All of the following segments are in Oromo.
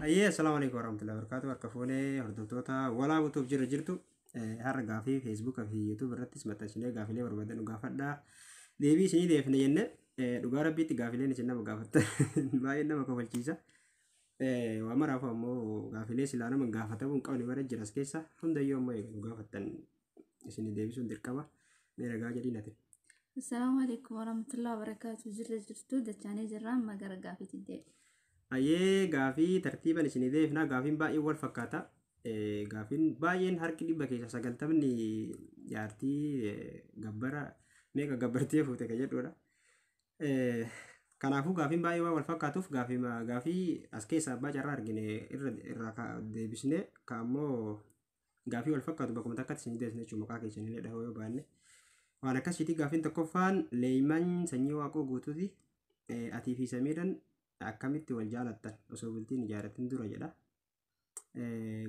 Ayyee, assalaamu alaikum warahmatullahi wabarakatuh. Harka fuunee hordoftoota walaa butuuf jira jirtu. Har'a gaafii Feesbuukaa fi Yuutuub irrattis maxxansinee gaafilee barbaadan nu gaafadhaa. Deebii isinii deefne jenne. Dhugaa rabbiitti gaafileen isin nama gaafattan baay'ee nama kofalchiisa. Waa maraaf ammoo gaafilee silaa nama gaafatamuu hin qabne mara jira as keessa, hundayyuu ammoo eega nu gaafattan isinii deebisuun dirqama. Mee ragaa jedhiin ati. Assalaamu alaikum warahmatullahi wabarakatuh. Jirra jirtu, dachaanee jirra, amma gara gaafiitti deebi. Ayyee, gaafii tartiiban isinii deebifnaa. Gaafiin baay'ee wal fakkaata. Gaafiin baay'een harki 90% jaartii gabbara meeqa gabbartee fuute ka jedhudha. Kanaafuu gaafiin baay'ee waan wal fakkaatuuf gaafii as keessaa abbaa carraa argine irra irraa deebisnee, ka ammoo gaafii wal fakkaatu bakkuma takkatti isinii deebisne jechuudha, maqaa keessanillee dhahuu yoo baanne. Waan akkasiiti. Gaafiin tokkoffaan Leeyman Sanyii Waaqoo Guutuuti. Atii fi Samiiraan akkamitti wal jaalattan osoo bultiin ijaarratin dura jedha.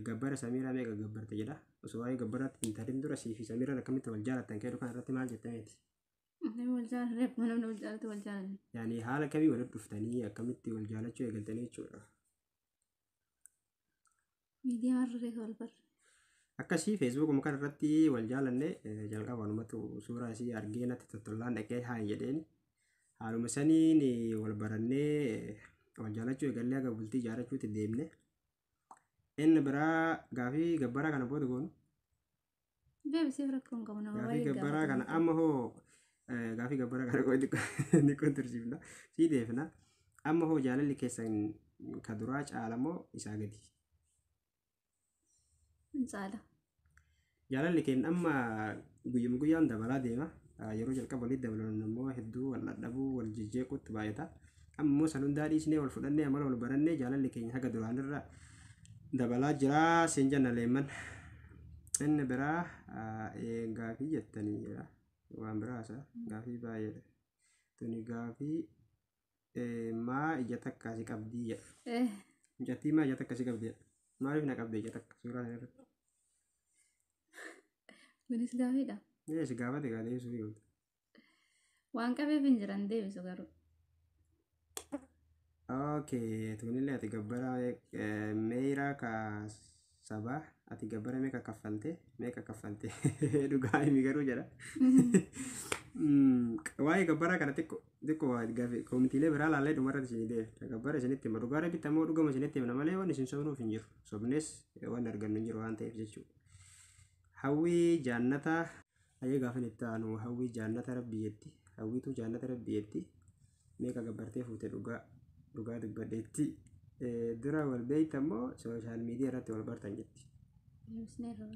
Gabbara Samiiraa meeqa gabbarte jedha. Osoo waa'ee gabbaraatti hin tarin dura sii fi Samiiraan akkamitti wal jaalattan keedhu kana irratti maal jettameeti? Namni wal jaalate, akkuma namni wal jaalatu wal jaalanne. Yaani haala kamii walitti dhuftanii, akkamitti wal jaalachuu eegaltanii jechuudha. Miidiyaa irra wal barre. Akkasii, Feesbuukuma kana irratti wal jaalanne. Jalqaba walumatti suuraa isii argee natti tottollaan dhaqee haa jedheeni. Haaluma saniin wal barannee wal jaalachuu eegallee haga bultii ijaarrachuutti deemne. Inni biraa gaafii gabbaraa kana booda goonu. Deebisiif, rakkoo hin qabu, nama Gaafii baay'ee gabbaraa kana gaafatama. Amma hoo gaafii gabbaraa kana xiqqoo tursiifna. Sii deefna. Amma hoo jaalalli keessan ka duraa caala moo isaa gadi? Hin caala. Jaalalli keenya amma guyyuma guyyaan dabalaa deema. Yeroo jalqaba walitti dabalan immoo hedduu wal dhadhabuu, wal jejjeequutti baay'ata. Amma immoo san hundaa dhiisnee wal fudhannee, amala wal barannee, jaalalli keenya haga duraanirra dabalaa jira siin jenna, Leemman. Inni biraa gaafii jettanii jira. Waan biraa haasa'a. Gaafii baay'eedha. Tuni gaafii maa ija takka si qabdii jedha. Mucattii maa ija takka si qabdi jedha. Maaliif na qabde ija takka suuraa kana irratti? Kunis gaafiidha. Ee, si gaafate gaa, deebisuu qabda. Waan qabeef hin jiran deebisu garuu. Okay, tunillee ati gabbara meeyraa ka sabaa, ati gabbara meeqa kaffalte, meeqa kaffalte, dhugaa himi garuu jedha. Waa'ee gabbaraa kana xiqqoo xiqqoo gaafi koomitiilee biraa laallee dhumarratti isinii deebifna. Gabbara isinitti hima, dhugaa rabbitti ammoo dhugama isinitti himna malee waan isin sobnuuf hin jiru. Sobnes waan argannu hin jiru waan ta'eef jechuudha. Hawwii Jaannataa. Hayyee, gaafin itti aanu Hawwii Jaannata Rabbii jetti. Hawwiituu Jaannata Rabbii jetti. Meeqa gabbartee fuute, dhugaa dhugaa dubbadheetti. Dura wal beektan moo social media irratti wal bartan jetti. Deebisneerra.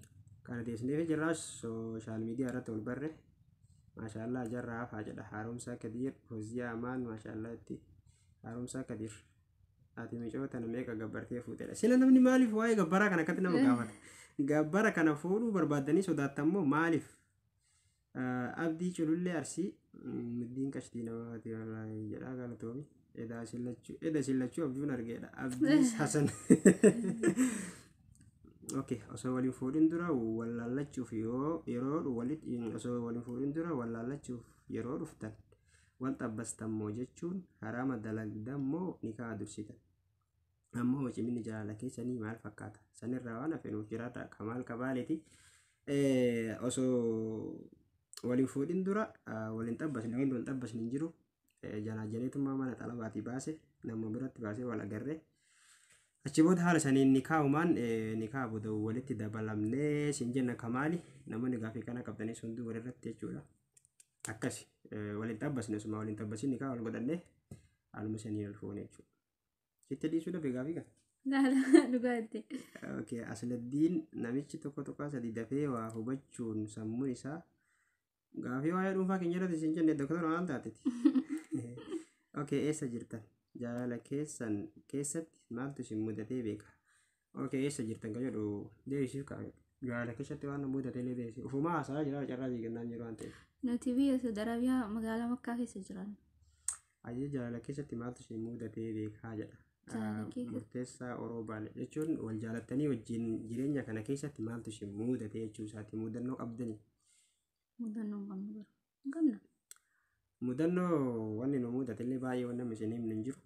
Kana deebisneef jirra, social media irratti wal barre. Maashaallah, jarraa hafaa jedha. Haaromsaa Kadiir, Foziyaa Amaan, maashaallah jetti. Haaromsaa Kadiir. Ati micoo tana meeqa gabbartee fuutedha? Sila namni maaliif waa'ee gabbaraa kana akkatti nama gaafata? Gabbara kana fuudhuu barbaaddanii sodaattan moo maaliif? Abdii Culullee Arsii, middiin qashtii namaati wallaahi jedha, galatoomi. Eda sillachuu abjuun argeedha. Abdii Hasan. Okay, osoo waliin fuudhin dura wallaallachuuf yoo yeroo walitti, osoo waliin fuudhin dura wallaallachuuf yeroo dhuftan wal xabbastan moo, jechuun haraama dalagdan moo nikaa dursitan? Ammoo ciminni jaalala keessanii maal fakkaata? Sanirraa waan hafe nuuf jiraata. Kamaal Kabaaleeti. Osoo waliin fuudhin dura waliin xabbasne, wanti wal xabbasne hin jiru. Jalaa jaleetummaa mana xalabaatii baase, nama biratti baasee wal agarree. Achi booda haala saniin nikaa'umaan nikaa booda walitti dabalamnee siin jenna, Kamaali. Namoonni gaafii kana qabdanis hunduu walirratti jechuudha. Akkasi waliin xabbasne, osuma waliin xabbasin nikaa wal godhannee haaluma saniin ol fuune jechuudha. Sitti dhiisuu dhabe gaafii kana. Laala, dhugaa itti. Okay, Asladdiin namichi 1.3 dafee waa hubachuun sammuun isaa gaafii waa'ee dhuunfaa keenya irratti isin jenne, doktora maal taateeti? Okay, eessa jirtan? Jaalala keessan keessatti maaltu isin mudatee beeka? Okay, eessa jirtan kan jedhu deebisiif kaa'e. Jaalala keessatti waan nu mudatee illee deebisiif. Ufumaa haasa'aa jira, carraa sii kennaan jiru waan ta'eef. Nuti biyya Saudi Arabiyaa magaalaa Makkaa keessa jiran. Ayyee, jaalala keessatti maaltu isin mudatee beekaa jedha. Jaalala keessatti. Murteessaa Oroo Baale jechuun wal jaalattanii wajjin jireenya kana keessatti maaltu isin mudate jechuu isaati, mudannoo qabdanii. Mudannoo hin qabnu garuu. Hin qabna. Mudannoo wanni nu mudate illee baay'ee waan namni isin himnu hin jiru.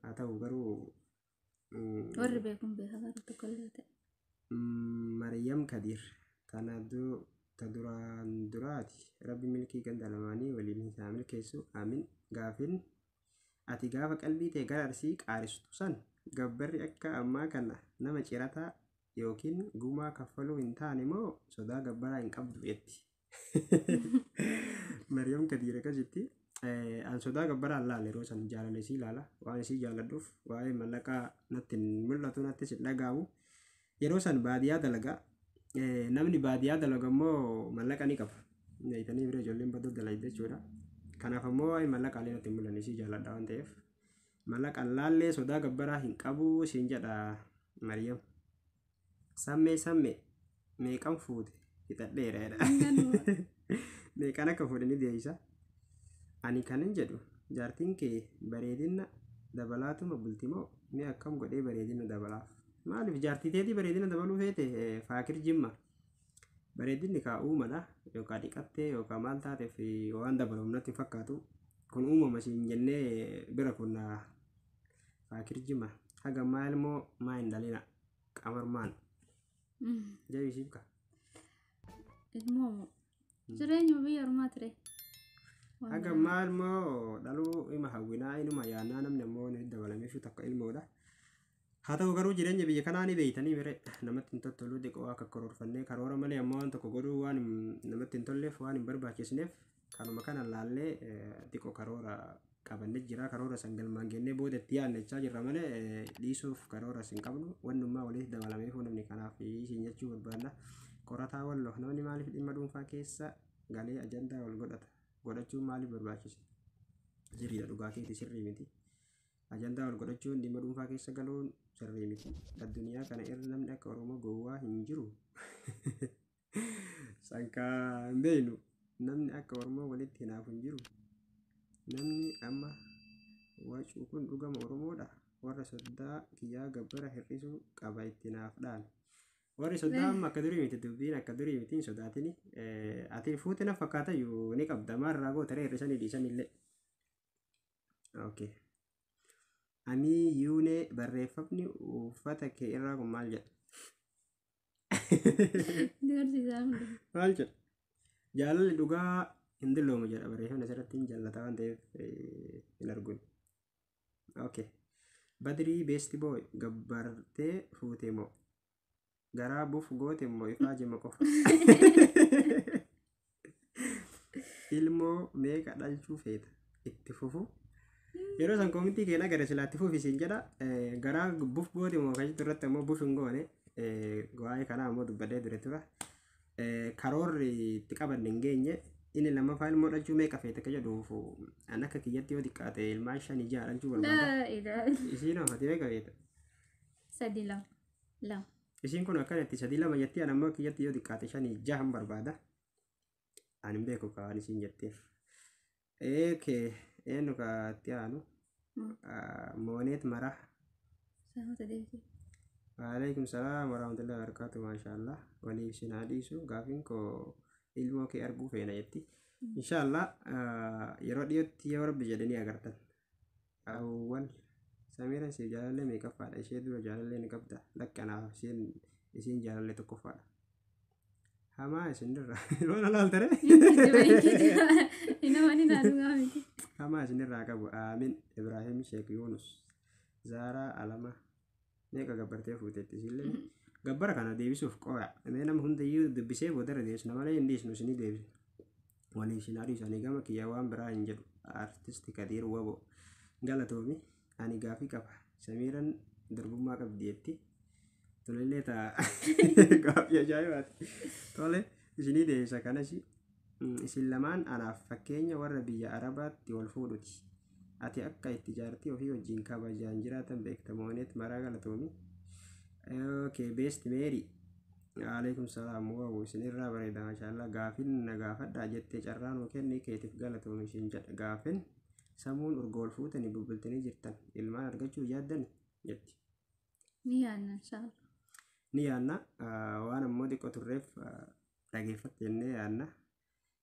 Haa ta'u garuu Warri beekuun beeka garuu tokko illee ta'e. Mariyam Kadir tana ta duraan duraati. Rabbi milkii ganda lamaanii waliin isaa milkeessu. Aamin. Gaafin ati gaafa qalbii ta'e gara Arsii qaaristu san gabbarri akka ammaa kana nama cirataa yookiin gumaa kaffaluu hin taane moo sodaa gabbaraa hin qabdu jetti. Mariyam Kadir akkasitti. An sodaa gabbaraa hin laalle, yeroo san jaalala isii ilaala. Waan isii jaaladhuuf waa'ee mallaqaa natti hin mul'atu, nattis hin dhaga'amu. Yeroo san baadiyyaa dalagaa. Namni baadiyyaa dalagu immoo mallaqa ni qaba. Beektanii bira ijoolleen baddoo dalagde jechuudha. Kanaaf ammoo waa'ee mallaqaalee natti hin mul'anne, isii jaaladha waan ta'eef. Mallaqa laallee sodaa gabbaraa hin qabu siin jedha Mariyam. Sammee sammee meeqan fuute fixadheera jedha. Meeqan akka fuudhe ni deebisa. Ani kanin jedhu jaartiin kee bareedina dabalaatuma bulti moo mee akkam godhee bareedina dabalaaf? Maaliif jaartii teetii bareedina dabaluu feete Faakir Jimma? Bareedinni kaa uumadha, yookaan dhiqattee yookaan maal taateef waan dabalamu natti hin fakkaatu. Kun uumama siin jennee bira kun Faakir Jimma. Haga maal immoo maa hin dhalina qamarmaan. Jabeessiif ka. Ilmoo moo? Jireenyuma biyya ormaa ture. Haga maal immoo dhaluu ima hawwinaa, inuma yaannaa, namni ammoo ni dabalameefuu takka ilmoodha. Haa ta'u garuu jireenya biyya kanaa ni beeytanii mire, namatti hin tottoluu. Xiqqoo akka karoorfannee karoora malee ammoo waan tokko godhuu waan namatti hin tolleef, waan hin barbaachisneef, kanuma kana laallee xiqqoo karoora qabannee jira. Karoora san galmaan geennee booda itti yaadnechaa jirra malee dhiisuuf karoora hin qabnu. Wannummaa walitti dabalameefuu namni kanaaf isin jechuu barbaanna. Qorataa Walloo, namni maaliif dhimma dhuunfaa keessa galee ajandaa wal godhata? Godhachuun maaliif barbaachise? Sirriidha, dhugaa keeti, sirrii miti. Ajandaa wal godhachuun, dhimma dhuunfaa keessa galuun sirrii miti. Addunyaa kana irra namni akka Oromoo gowwaa hin jiru. Sankaa hin beeknu. Namni akka Oromoo walitti hinaafu hin jiru. Namni amma wacuu kun dhugama Oromoodha. Warra soddaa kiyyaa gabbara hir'isuu qaba itti naaf dhaame. Warri soddaa amma akka durii miti, dubbiin akka durii miti, hin sodaatini. Ati fuute na fakkaata iyyuu ni qabda, maarraa goota hir'isanii dhiisanillee. Okay. Amii yuunee, barreeffamni uffata kee irraa kun maal jedha? Agarsiisaa hundi. Maal jedha? Jaalalli dhugaa hin dulloomu jedha barreeffamni asirratti, hin jaallata waan ta'eef hin argu. Okay. Badrii Best Boy, gabbartee fuute moo? Garaa buuf goote moo ifaa jima qofa? Ilmoo meeqa dhalchuu feeta? Itti fufu. Yeroo san koomitii keenya gara silaatti fufi siin jedha. Garaa buuf goote moo kan jettu irratti ammoo buuf hin goone. Waa'ee kanaa ammoo dubbadhee ture tura. Karoorri itti qabanne hin geenye. Inni lammaffaa ilmoo dhalchuu meeqa feeta akka jedhuuf, an akka kiyyatti yoo xiqqaate ilmaan shanii ja'a dhalchuu barbaada. Laa ilaaha. Isiin hoo, ati meeqa feeta? Sadi, lama. Lama. Isiin kun akkanatti sadii lama jetti, an ammoo kiyyatti yoo xiqqaate shanii jahan barbaada. Ani hin beeku kaan isiin jetteef. Eekee eenyu ka itti aanu? Mooneet Maraa. Saamota deebisee. Waalaikum salaam warahmatullahi wabarakatuh. Maashaallah, waliif isin haa dhiisu. Gaafiin koo ilmoo kee arguu feena jetti. Inshaallah yeroo dhiyootti yoo Rabbi jedhe ni agartan. Awwal Samiiraan siif jaalallee meeqaffaadha? Ishee dura jaalallee ni qabda? Lakki, anaaf isiin jaalallee tokkoffaadha. Hamaa isinirraa waan alaaltare. Inni waan hin dhugaa miti. Hamaa isinirraa qabu. Aamin. Ibrahim Sheek Yunus. Zaaraa Alama. Meeqa gabbartee fuuteetti isiillee? Gabbara kana deebisuuf qoya. Mee nama hundayyuu dubbisee boodarra deebisna malee hin dhiisnu, isinii deebisna. Waliif isin haa dhiisu. Ani gama kiyya waan biraa hin jedhu. Artist Kadiir Wabo. Galatoomi. Ani gaafii qaba. Samiiraan durbummaa qabdi jetti. Tolillee ta'a. Gaaffii ajaa'ibaati. Tole, isinii deebisa kanas. Isin lamaan anaaf fakkeenya warra biyya Arabaatti wal fuudhuti. Ati akka itti jaartii ofii wajjin kabajaan jiraatan beekta. Moonet Maraa, galatoomi. Okay, Best Mary. Alaikum salaam. Wow, isinirraa bareeda, maashaallah. Gaafin na gaafadhaa jettee carraa nuu kenni keetiif galatoomi isin jedha. Gaafin samuun urga wal fuutanii bubbultanii jirtan ilmaan argachuu yaaddan jetti. Ni yaadna inshaallah. Ni yaadna, waan ammoo xiqqoo turreef dhageeffatte jennee yaadna.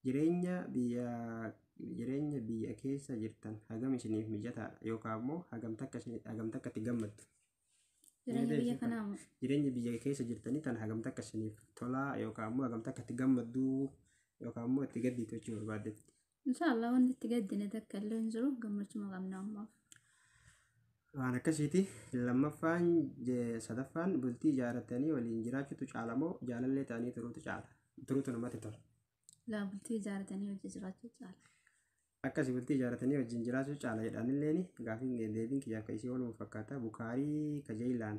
Jireenya biyya keessa jirtan hagam isiniif mijataadha yookaan immoo hagam takka itti gammaddu? Jireenya biyya kanaa moo? Jireenya biyya keessa jirtanii tan hagamta akka isiniif tolaa yookaan immoo hagamta akka itti gammadduu yookaan immoo itti gaddiitu jechuu barbaaddetti. Inshaallah wanti itti gaddine takka illee hin jiru, gammachuma qabna ammaaf. Waan akkasiiti. Lammaffaan, sadaffaan, bultii ijaarratanii waliin jiraachuutu caala moo jaalallee ta'anii turuutu caala? Turuutu namatti tola. Laa, bultii ijaarratanii hojii jiraachuu caala. Akkasi, bultii ijaarratanii wajjin jiraachuu caala jedhanilleeni gaafiin deebiin kiyya akka isii ooluu fakkaata. Bukaarii Kajeelaan.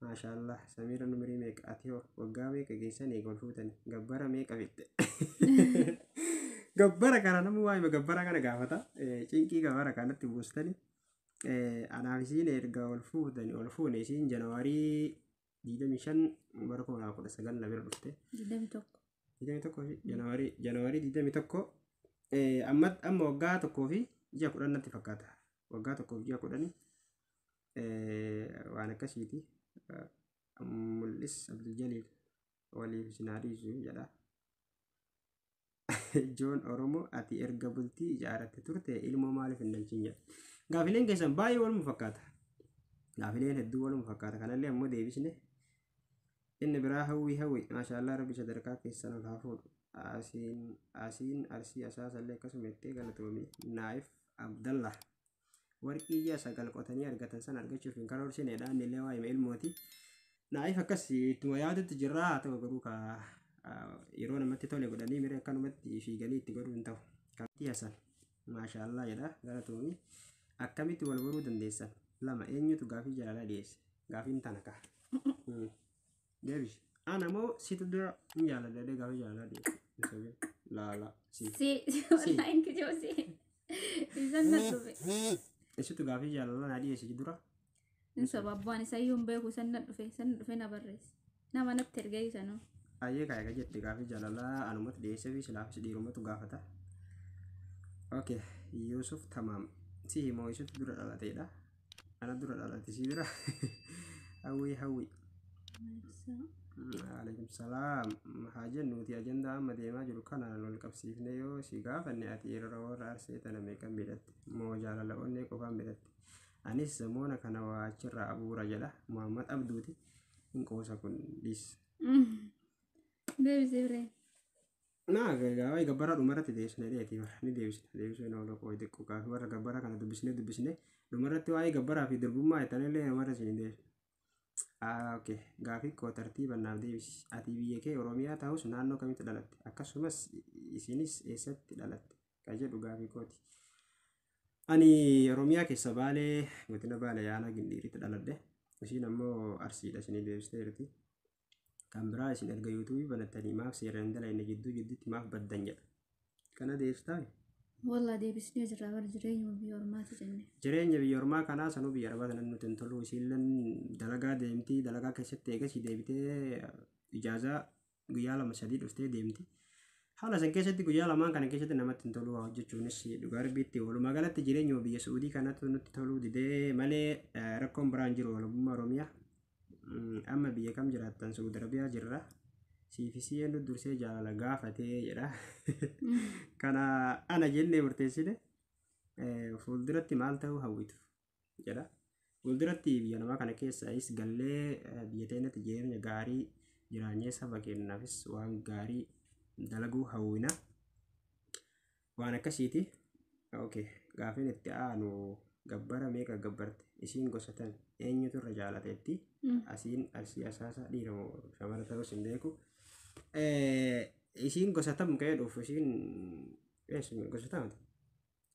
Maashaallah, Samiira umurii meeqa? Ati hoo waggaa meeqa geessan eega ol fuutani? Gabbara meeqa fixxe? Gabbara kana namni waa'ee gabbara kana gaafata. Cinqii gabbara kanatti buustani. Anaaf isiin erga ol fuutani, ol fuune, isiin Janawaarii 25 bara 2019 na bira dhufte. 21. 21 fi Janawaarii 21, amma amma waggaa 1 fi ji'a 10 natti fakkaata. Waggaa 1 fi ji'a 10, waan akkasiiti. Mul'is Abdul Jaliil, waliif isin haa dhiisu jedha. Joon Oromoo, ati erga bultii ijaarratte turte ilmoo maaliif hin dhalchin jedha. Gaafileen keessan baay'ee waluma fakkaata. Gaafileen hedduu waluma fakkaata. Kanallee ammoo deebisne. Inni biraa Hawwii Hawwi, maashaallah, rabbi sadarkaa keessan ol haa fuudhu. Asiin Arsii Asaasallee akkasuma itti galatoomii. Naayif Abdallah. Warqii ji'a 9 qotanii argatan sana argachuuf hin karoorsineedha. Inni illee waa'ee ilmooti. Naayif, akkas ittuma yaadutti jirraa, haa ta'u garuu ka yeroo namatti tole godhanii mire akkanumatti fiiganii itti godhuu hin ta'u. Kanatti Hasan. Maashaallah jedha, galatoomii. Akkamitti wal baruu dandeessan? Lama, eenyutu gaafii jaalalaa dhiyeesse? Gaafiin tana ka'a. Deebisi. Ana moo situ dura hin jaaladha jedhee gaafii jaalalaa dhiyeesse? Hin sobin. Laala. Si. Si, wallahi hin kijibu, si. Isan na dhufe. Isitu gaafii jaalalaa naa dhiyeesse dura. Hin soba, abbaan isa iyyuu hin beeku, isan na dhufe, isan na dhufe na barreesse. Nama natti ergee isanuu. Ayyee, kaa'e jette, gaafii jaalalaa anumatti dhiyeessee fi silaafis dhiirumatu gaafata. Okay, Yusuf Tamaam. Si himoo isitu dura dhalateedha. Ana dura dhalate si bira. Hawwii Hawwii. Alaikum salaam. Haa jennuuti, ajandaa amma deemaa jiru kanaan wal qabsiifne yoo si gaafanne, ati yeroo warra Arsee tana meeqan midhatte? Moo jaalala onnee qofaan midhatte? Anis zamoona kana waa achirraa abuura jedha. Muhammad Abduuti. Hin qoosa kun, dhiis. Deebisee biree. Naa gaawaa gabbara dhumarratti deebisne dheeti bara ni deebisna, deebisuu hin oolu. Qooyi xiqqoo gaafii warra gabbara kana dubbisnee dubbisnee dhumarratti waa'ee gabbaraa fi durbummaa jettanillee namarra isin hin deebisne. Okay. Gaafii koo tartiiban naaf deebisi. Ati biyya kee Oromiyaa ta'us naannoo kamitti dhalatte? Akkasumas isinis eessatti dhalatte? Ka jedhu gaafii kooti. Ani Oromiyaa keessa Baalee, godina Baalee aanaa Gindhiiritti dhaladhe. Isiin ammoo Arsiidha, isinii deebisteerti. Kan biraa, isin erga yuutuubii banattanii maaf seeraan hin dalagne, jidduu jidduutti maaf baddan jedha. Kana deebistaa? Wallaa deebisnee jirra bara, jireenya biyya ormaati jenne. Jireenya biyya ormaa kanaa sanuu biyya arabaa sanan nuti hin tolu. Isiilleen dalagaa deemti, dalagaa keessatti eegasii deebitee ijaazaa guyyaa 2 3 dhuftee deemti. Haala san keessatti guyyaa lamaan kana keessatti namatti hin tolu hojjechuunis, dhugaa rabbiitti. Walumaa galatti jireenya biyya Su'uudii kanatu nutti toluu didee malee rakkoon biraan jiru walabummaa Oromiyaa. Amma biyya kam jiraattan? Su'uud Arabiyaa jirra. Siifi si'een dursee jaalala gaafatee jedha. Kana ana jennee murteessine. Fuulduratti maal ta'uu hawwitu jedha. Fuulduratti biyya namaa kana keessaayis gallee biyya teenyatti jireenya gaarii jiraanyee saba keenyaafis waan gaarii dalaguu hawwina. Waan akkasiiti. Okay. Gaafiin itti aanu, gabbara meeqa gabbarte? Isiin gosa tami? Eenyutu irra jaalateetti? Asiin Arsii Asaasa, dhiira moo shamara ta'us hin beeku. Isiin gosa tam ka'ee dhufu, isiin eessuma gosa tamati?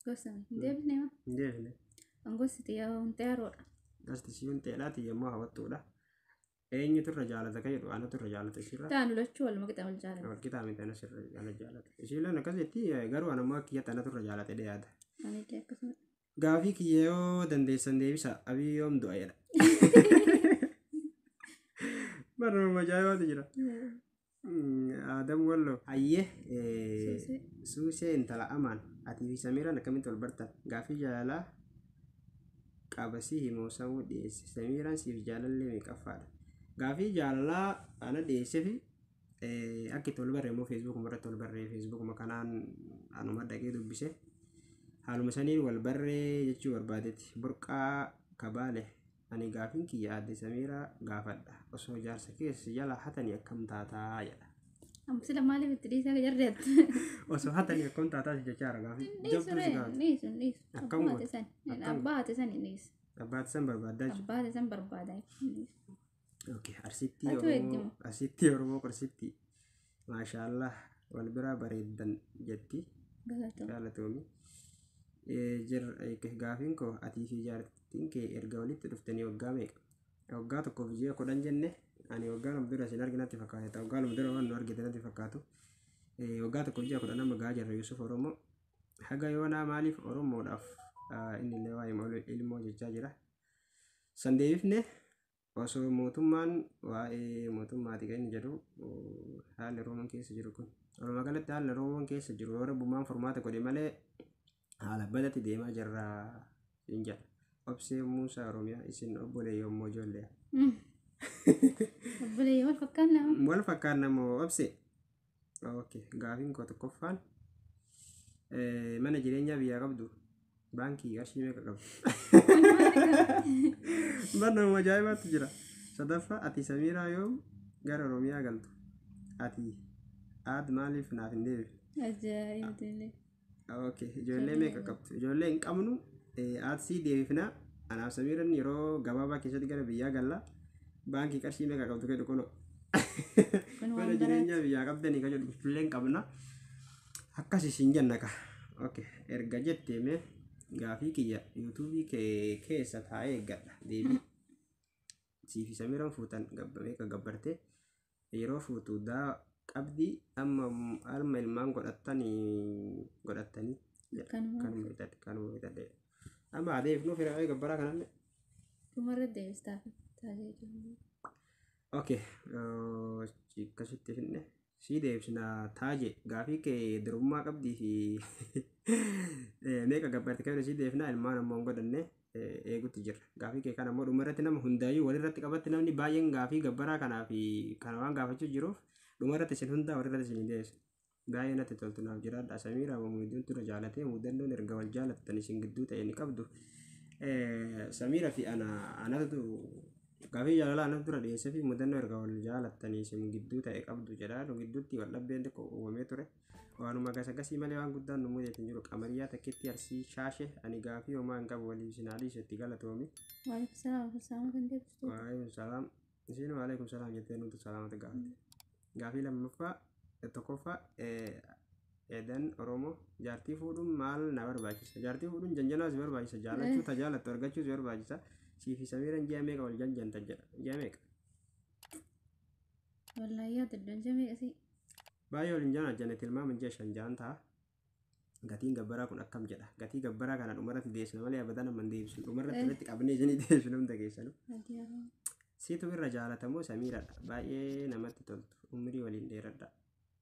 Gosa hin deebisne moo? Hin deebisne. Gosti xiyyaa hunteeroodha. Gosti isii hunteedha, yommuu hawwattuudha. Eenyutu irra jaalata ka'ee dhufu? Anatu irra jaalata isiirra. Ta'an lachuu waluma qixa wal jaalata. Wal qixaa miti, anas irra ana jaalata. Isiileen akkasitti, garuu anammoo akka kiyyatti anatu irra jaalate dhiyaata. Anillee akkasuma. Gaafii kiyya yoo dandeessan deebisa. Abii yoom du'a jedha. Barnuma ajaa'ibaatu jira. Adam Wallo. Hayyee. Suusee. Suusee intala Amaan. Atii fi Samiiraan akkamitti wal bartan? Gaafii jaalalaa qaba, si himoo samuu dhiyeesse. Samiiraan siif jaalallee meeqaffaadha? Gaafii jaalalaa ana dhiyeessee fi akka itti wal barre immoo feesbuukuma irratti wal barree, feesbuukuma kanaan anuma dhaqee dubbise. Haaluma saniin wal barree jechuu barbaadetti. Burqaa Kabaale. Ani gaafiin kiyya aadde Samiiraa gaafadha. Osoo jaarsa keessa jala hatanii akkam taataa jedha. Amma sila maaliif itti dhiisaa jarreetti? Osoo hatanii akkam taataa si jechaa jira gaafii. Dhiisu Jabduu si ree, gaafate. dhiisu dhiisu. Akkam Abbaa goota? haati san. Akkam Abbaa haati san hin dhiisu. Abbaati san barbaaddaa jechuudha. Abbaa haati san barbaada. Hin dhiisu. Okay, Arsittii Atu Oromoo, eegdima. Arsittii Oromoo qorsitti. Maashaallah wal biraa bareeddan jetti. Galatoo. Galatoomi. Gaafiin koo atii fi jaartiin kee erga walitti dhuftanii waggaa meeqa? Waggaa tokkoof ji'a 10 jenne ani waggaa 2 dura isin arge natti fakkaata. Waggaa 2 dura waan nu argite natti fakkaatu. Waggaa tokkoof ji'a 10 amma gahaa jirra Yusuf Oromoo. Haga yoonaa maaliif Oromoodhaaf inni illee waa'ee ilmoo jechaa jira. San deebifne osoo mootummaan waa'ee mootummaati kan inni jedhu haalli Oromoon keessa jiru kun. Walumaa galatti haalli Oromoon keessa jiru yoo rabbummaan furmaata godhe malee haala badatti deemaa jirra hin jedha. Obsee Muusaa Oromiyaa isin obboleeyyan immoo ijoollee. Obboleeyyan wal fakkaanna moo? Wal fakkaanna moo obsee? Okay, gaafiin koo tokkoffaan mana jireenyaa biyyaa qabdu baankii qarshii meeqa qabdu? Barnooma ajaa'ibaatu jira. Sadaffaa ati Samiiraa yoom gara Oromiyaa galtu? Ati aad maaliif naaf hin deebifne? Ajaa'ibtillee. Okay, ijoollee meeqa qabdu? Ijoollee hin qabnu. Aad sii deebifna. Anaaf Samiiraan yeroo gabaabaa keessatti gara biyyaa galla. Baankii qarshii meeqa qabdu jedhu kunoo. Kun Mana waan biraati. jireenyaa biyyaa qabdanii kan jedhu ijoollee hin qabna. Akkas isin jenna ka. Okay, erga jettee mee gaafii kiyya yuutuubii kee keessa taa'ee eeggadha. Deebii. Siifi Samiiraan fuutan meeqa gabbartee yeroo fuutu daa qabdii amma harma ilmaan godhattanii Kanuma kanuma bitadhe kanuma bitadhe. Amma adeef nuuf hiree gabbaraa kanallee. dhumarra deebistaaf taasise jiru. Okay, akkasitti finne sii deebisna taaje gaafii kee durummaa qabdii fi meeqa gabbarte kan sii deebisna ilmaan ammoo hin godhanne eegutti jirra. Gaafii kee kana ammoo dhumarratti nama hundaayyuu walirratti qabatti namni baay'een gaafii gabbaraa kanaa fi kana waan gaafachuu jiruuf dhumarratti isin hundaa walirratti isin deebisna. Baay'ee natti toltu naaf jiraadha. Samiiraa Muudduun tura jaalatee mudannoon erga wal jaalattan isin gidduu ta'e ni qabdu. Samiira fi ana anatu gaafii jaalalaa anatu dura dhiyeessee fi mudannoo erga wal jaalattanii isin gidduu ta'e qabdu jedha. Nu gidduutti wal dhabbeen xiqqoo uumamee ture. Waanuma gasgasii malee waan guddaan nu mudate hin jiru. Qamariyaa takkitti arsii shaashe ani gaafii homaa hin qabu waliif isin haadhiise itti galatoomi. Waalaikum salaam wa salaam kan deebistu. Waalaikum salaam. Isin waalaikum salaam jettee nuti salaamata gaafate. Gaafii lammaffaa tokkoffaa Edan Oromoo jaartii fuudhuun maal na barbaachisa? Jaartii fuudhuun janjanaa si barbaachisa. Jaalachuu tajaalattu argachuu si barbaachisa. Siifi Samiiraan ji'a meeqa wal janjanta jedha. Ji'a meeqa? Wallaahi yaada iddoon jamee qasii. Baay'ee waliin jana tilmaama ji'a 5 ja'an ta'a. Gatiin gabbaraa kun akkam jedha. Gatii gabbaraa kana dhumarratti deebisna malee abadan amma hin deebisnu. Dhumarratti walitti qabnee isinii deebisnu hunda keessanuu. Gatii Oromoo. Siitu irra jaalatamoo Samiiradha. Baay'ee namatti toltu. Umrii waliin dheeradha.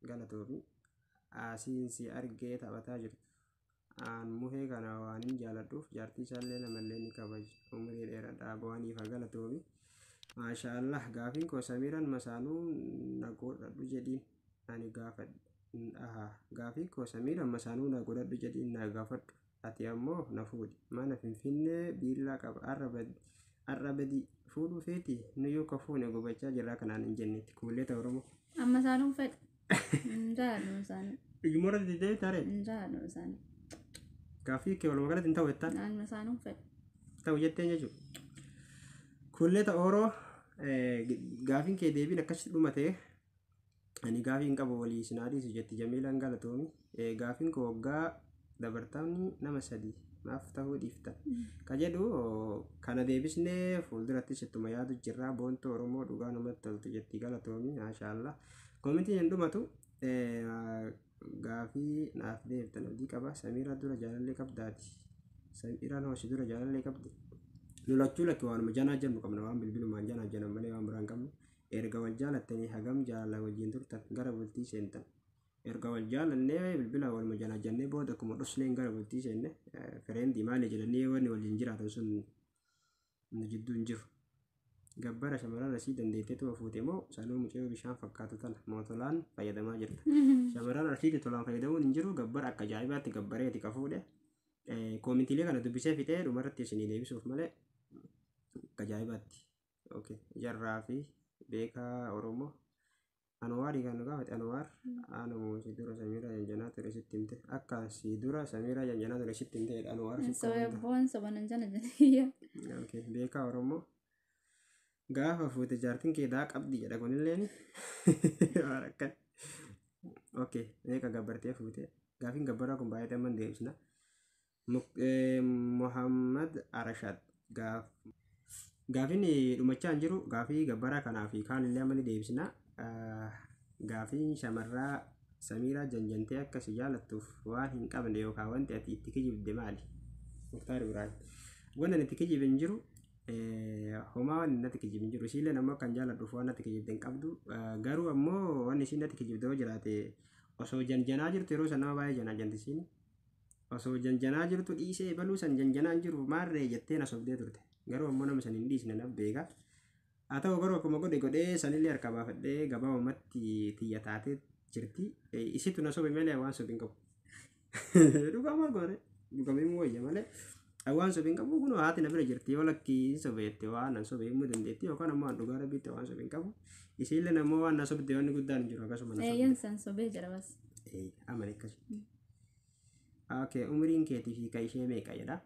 Galatoomi. Asiin si argee taphataa jirtu. Aan muhee kana waan hin jaaladhuuf jaartii isaallee namallee ni kabaja. Umrii dheeradha. Bu'aaniif haa galatoomi. Maashaallah gaafiin koo Samiiraan masaanuu na godhadhu jedhiin ani gaafadha. Gaafii koo Samiiraan masaanuu na godhadhu jedhiin na gaafadhu. Ati ammoo na fuudhi. Mana Finfinnee biillaa qaba. Arra badii fuudhuu feeti nuyyuu ka fuune gubachaa jirraa kanaan hin jennetti. Kuulleeta Oromoo. Amma isaanuun fedha. Hin jaalladhu isaanii. Dhugumara didee taree. Hin jaalladhu isaanii. Gaaffii kee walumaa galatti hin ta'u jettaan. Amma isaanuun fedha. Ta'u jetteen jechuudha. Kuulleeta Oroo gaafiin kee deebiin akkasitti dhumatee ani gaafii hin qabu walii isin haadhiisu jetti Jamiilaan galatoomi. Gaafiin koo waggaa dabartamni nama 3 maaf ta'uu dhiiftan. Ka jedhu kana deebisnee fuuldurattis ittuma yaadu jirra. Boontuu Oromoo dhugaa namatti toltu jetti galatoomi. Maashaallah. Koomentiin hin dhumatu. Gaafii naaf deebiftan abdii qaba. Samiiraa dura jaalallee qabdaati. Samiiraan hoosi dura jaalallee qabdi. Nu lachuu lakki waanuma janaa jennu qabna waan bilbilumaan janaa jennan malee waan biraan qabnu. Erga wal jaalattanii hagam jaalala wajjin turtan gara bultii seentan. Erga wal jaalannee bilbila waluma janaa jennee booda akkuma dhusneen gara bultii seenne fireendii maali jedhanii wanni waliin jiraatan sun nu jidduu hin jiru. Gabbara shamarran asii dandeettee tuma fuute moo sanuu mucayyoo bishaan fakkaatu tana mootolaan fayyadamaa jirta. Shamarran asiitti tolaan fayyadamuun hin jiru gabbara akka ajaa'ibaatti gabbareeti ka fuudhe. Koomentiilee kana dubbisee fixee dhumarratti isinii deebisuuf malee Akka ajaa'ibaatti. Okay. Jarraa fi beekaa Oromoo. Anwaarii kan nu gaafate Anwaar. Anuu si dura Samiiraa Janjanaa ture sitti himte. Akka si dura Samiiraa Janjanaa ture sitti himte jedha Anwaar. Soba soba nan jana jana. Okay. Beekaa Oromoo. Gaafa fuute jaartiin kee daa qabdi jedha kunilleen. Waan akkan. Okay. Meeqa gabbartee fuute? Gaafiin gabbaraa kun baay'ee amma hin deebisna. Muhammad Arashad gaaf gaafiin dhumachaa hin jiru. Gaafii gabbaraa kanaa fi kaan illee amma ni deebisna. Gaafiin shamarraa Samiiraa janjantee akka si jaalattuuf waan hin qabne yookaan wanti ati itti kijibde maali? Muktaar Ibrahim. Wanti ani itti kijibe hin jiru. Homaa waan natti kijibe hin jiru. Isiillee ammoo kan jaaladhuuf waan natti kijibde hin qabdu. Garuu ammoo wanni isiin natti kijibde yoo jiraate osoo janjanaa jirtu yeroo san nama baay'ee janaa janti isiin. Osoo janjanaa jirtu dhiisee baluu san janjanaa hin jiru maarree jettee na sobdee turte. Garuu ammoo nama san hin dhiisne na beeka. Haa ta'u garuu akkuma godhe godhee sanillee harka baafadhee gabaabumatti tiyya taatee jirti. Isitu na sobe malee waan sobe hin qabu. Dhugaa maal goone? Dhugamee immoo wayya malee. Waan sobe hin qabu kunoo haati na bira jirti yoo lakkii hin sobeette waan nan sobe himuu dandeetti yookaan ammoo waan dhugaa rabbiitti waan sobe hin qabu. Isiillee ammoo waan na sobde wanni guddaan hin jiru akkasuma na sobde. Eeyyan san sobee jira bas. Amani akkasi. Okay, umriin keetii fi kan ishee meeqa jedha?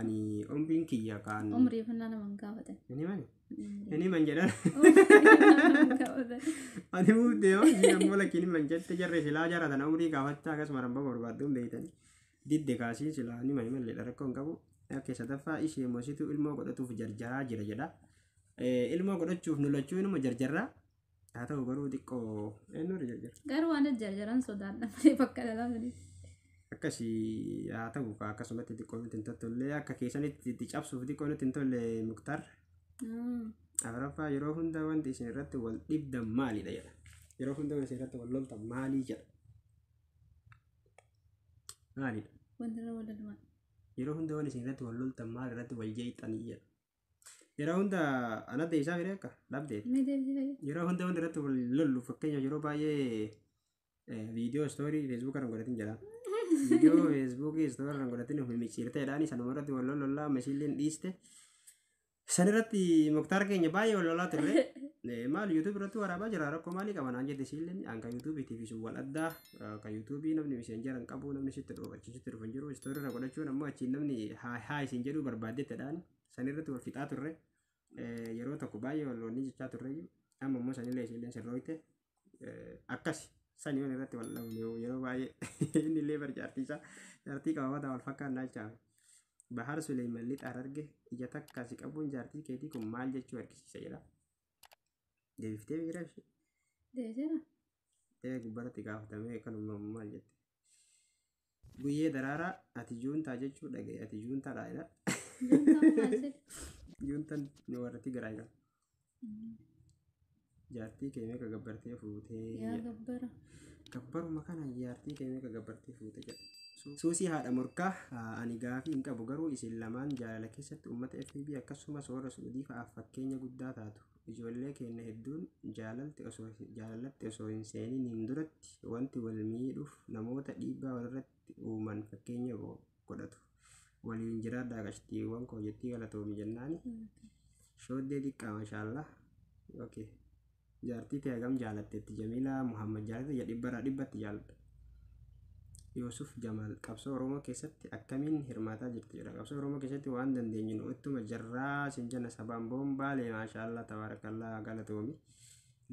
Ani umriin kiyya kan. Umrii fannaa nama hin gaafatan. Inni mani? Inni man jedhan. Umrii nama hin gaafatan. Ani muuf deema isheen ammoo lakkiin himan jette jarre silaa jara tana umrii gaafachaa akkasuma rambaa barbaaddu hin beeytani. Didde kaasii silaa ni mani mallee rakkoo hin qabu. Akka sadaffaa ishee moositu ilmoo godhatuuf jarjaraa jira jedha. Ilmoo godhachuuf nu lachuu inuma jarjarraa. Haa ta'u garuu xiqqoo eenyuudha jarjara. Garuu waan jarjaran sodaadha malee bakka dhalaa. Akkasii haa ta'u akkasumatti xiqqoo nutti hin tolle akka keessanitti itti cabsuuf xiqqoo nutti hin tolle Muktaar. Afuraffaa yeroo hunda wanti isin irratti wal dhibdan maalidha jedha. Yeroo hunda wanti isin irratti wal loltan maalii jedha. Maalidha? Wanti irra wal lolman. Yeroo hunda wanti isin irratti wal loltan maal irratti wal jeeqxanii jedha. Yeroo hunda ana deebisaa firee akka dhabdee. Mee deebisii fayyada. Yeroo hunda wanti irratti wal lollu fakkeenyaaf yeroo baay'ee viidiyoo istoorii feesbuuk irra godhatin jedha. Viidiyoo feesbuukii istoorii irra godhatin of micciirteedhaan sanuma irratti wal lollollaa masiilleen dhiiste. San irratti Muktaar keenya baay'ee wal lolaa turre. Maal yuutuub irratti waraabaa jira rakkoo maalii qaba naan jette siilleen an kan yuutuubiitii fi sun wal addaa kan yuutuubii namni miseenjera hin qabu namni sitti dhufu achi sitti dhufu hin jiru istoorii irra godhachuun ammoo achiin namni haa isin jedhuu barbaaddettedhaan san irratti wal fixaa turre. Yeroo tokko baay'ee wal lolanii jechaa turre amma immoo sanillee isiilleen sirrooyte akkas sani wal irratti wal dhabne yeroo baay'ee inni illee bar jaartii isaa jaartii qaba wal fakkaannaa jechaa. Bahar Suleeman lixa Hararge ija takka si qabuun jaartii keetii kun maal jechuu argisiisa jedha. Deebiftee jira ishee. Deebiseera. Ta'ee gubbaratti gaafatamee kanuma maal jette. Guyyee daraaraa ati juuntaa jechuu dhagaye ati juuntaadha jedha. Juuntaan maal jedhe? Juuntaan nu warra Tigraay qaba. Jaartii kee meeqa gabbartee fuutee Yaa jedha. gabbara. Gabbaruma kana jaartii kee meeqa gabbartee fuute jedha. Suusii haadha morkaa ani gaafii hin qabu garuu isin lamaan jaalala keessatti uummata FB akkasumas warra Suudii fa'aaf fakkeenya guddaa taatu. Ijoollee keenya hedduun jaalalatti osoo hin seeniin hin duratti wanti wal miidhuuf namoota dhiibbaa walirratti uuman fakkeenya godhatu. Waliin jiraadhaa qashtiiwwan koo jettii galatoomi jennaani. Shooddee xiqqaa mashaallaa. Okay. Jaartii ta'e hagam jaalatteetti Jamiilaa Muhammad jaartii ta'e dhibbarraa dhibbatti jaaladha. Yuusuf Jamaal qabsoo Oromoo keessatti akkamiin hirmaataa jirti jedha. Qabsoo Oromoo keessatti waan dandeenyu nu ittuma jarraa sin jenna sabaan boombaalee maashaallaa tabaarakallaa galatoomi.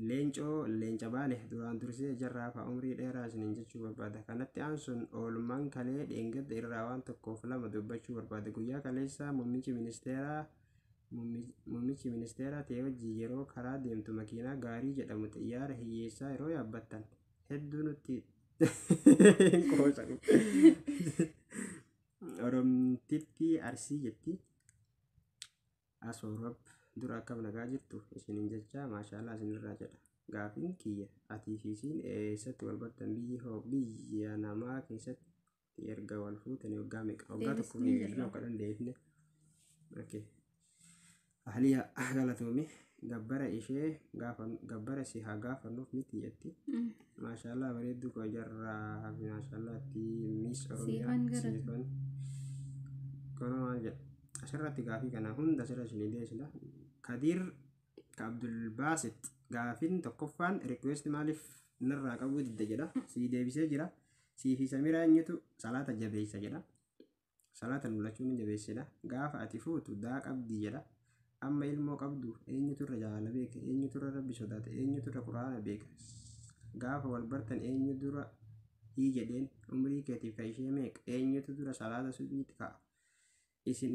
Leencoo leenca baale duraan dursee jarraa fa'a umrii dheeraa isiniin jechuu barbaada. Kanatti aansuun oolmaan kalee dheengadda irraa waan tokkoof lama dubbachuu barbaada. Guyyaa kaleessaa muummichi ministeeraa ta'e wajjin yeroo karaa deemtu makiinaa gaarii jedhamu xiyyaara hiyyeessaa yeroo yaabbattan hedduu nutti qoosa. Oromtitti Arsii jetti. Asoorab dura akkam nagaa jirtu isiniin jecha maashaallah isinirraa jedha. Gaafiin kiyya atii fi isiin eessatti wal bartan biyyi hoo biyya namaa keessatti erga wal fuutanii waggaa meeqa? Waggaa tokko fi Deebisnee jirra. waggaa kudhan deebifne. Okay. Ahliya galatoomi gabbara ishee gaafa gabbara si haa gaafannuuf miti jetti. Maashaallah bareedduu koo jarraa hafi maashaallah itti Miss Oromiyaa Siifan galatoom. siifan. Kono maal jedha? Asirratti gaafii kana hunda asirra isinii deebisna. Kadiir ka Abdulbaasit gaafiin tokkoffaan request maaliif narraa qabuu didde jedha. Sii deebisee jira. Sii fi Samiraa eenyutu salaata jabeessa jedha. Salaata mul'achuun ni jabeessidha. Gaafa ati fuutu daa qabdii jedha. Amma ilmoo qabdu eenyutu irra jaalala beeka, eenyutu irra rabbi sodaata, eenyutu irra quraana beeka. Gaafa wal bartan eenyu dura hii jedheen, umrii keetiif ka ishee meeqa, eenyutu dura salaata subiitti ka'a. Isin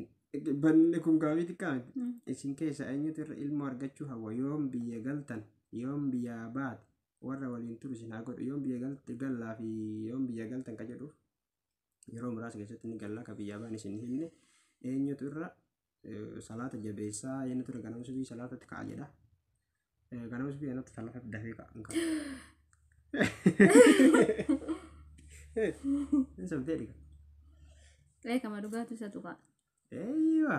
banne kun gaafii xiqqaa miti. Isin keessa eenyutu irra ilmoo argachuu hawwa, yoom biyya galtan, yoom biyyaa baate, warra waliin turu isin haa godhu, yoom biyya galte gallaa fi yoom biyya galtan ka jedhuuf yeroo muraasa keessatti ni gallaa ka biyyaa baan isin himne. Eenyutu irra salaata jabeessaa, eenyutu irra ganama subii salaatatti ka'a jedha. Ganama subii anatti salaata dafee ka'a hin ka'a. Hin sobdee dhiga. Beekama dhugaatu isa tuqa. Eeyyiwa.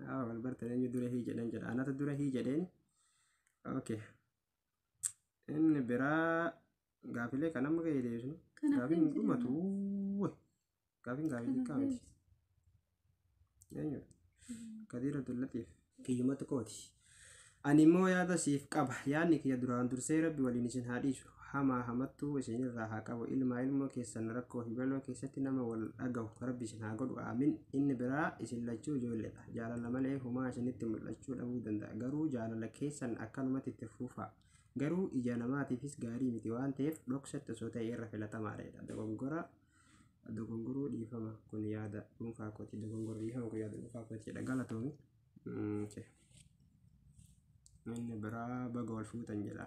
Haa wal bartan eenyu dura hii jedhan jedha. Anatu dura hii jedheen. Okay. Inni biraa gaafilee kan amma ga'e deebisnu. Gaafiin hin dhumatu. Gaafiin gaafii xiqqaa miti. Eenyudha? Kadiir Abdullatiif. Kiyyumatu kooti. Ani immoo yaada siif qaba. Yaadni kiyya duraan dursee rabbi waliin isin haa dhiisu. Hamaa hamattuu isinirraa haa qabu. Ilmaa ilmoo keessan rakkoo fi baloo keessatti nama wal dhagahu rabbi isin haa godhu. Aamin. Inni biraa isin lachuu ijoolleedha. Jaalala malee humaa isinitti mul'achuu dhabuu danda'a. Garuu jaalala keessan akkanumatti itti fufaa. Garuu ija namaatiifis gaarii miti waan ta'eef dhoksatti osoo ta'e irra filatamaadha. Dogongora dogongoruu dhiifama kun yaada dhuunfaa kooti. Dogongoruu dhiifama kun yaada dhuunfaa kooti jedha. Galatoomi. Inni biraa baga wal fuutan jedha.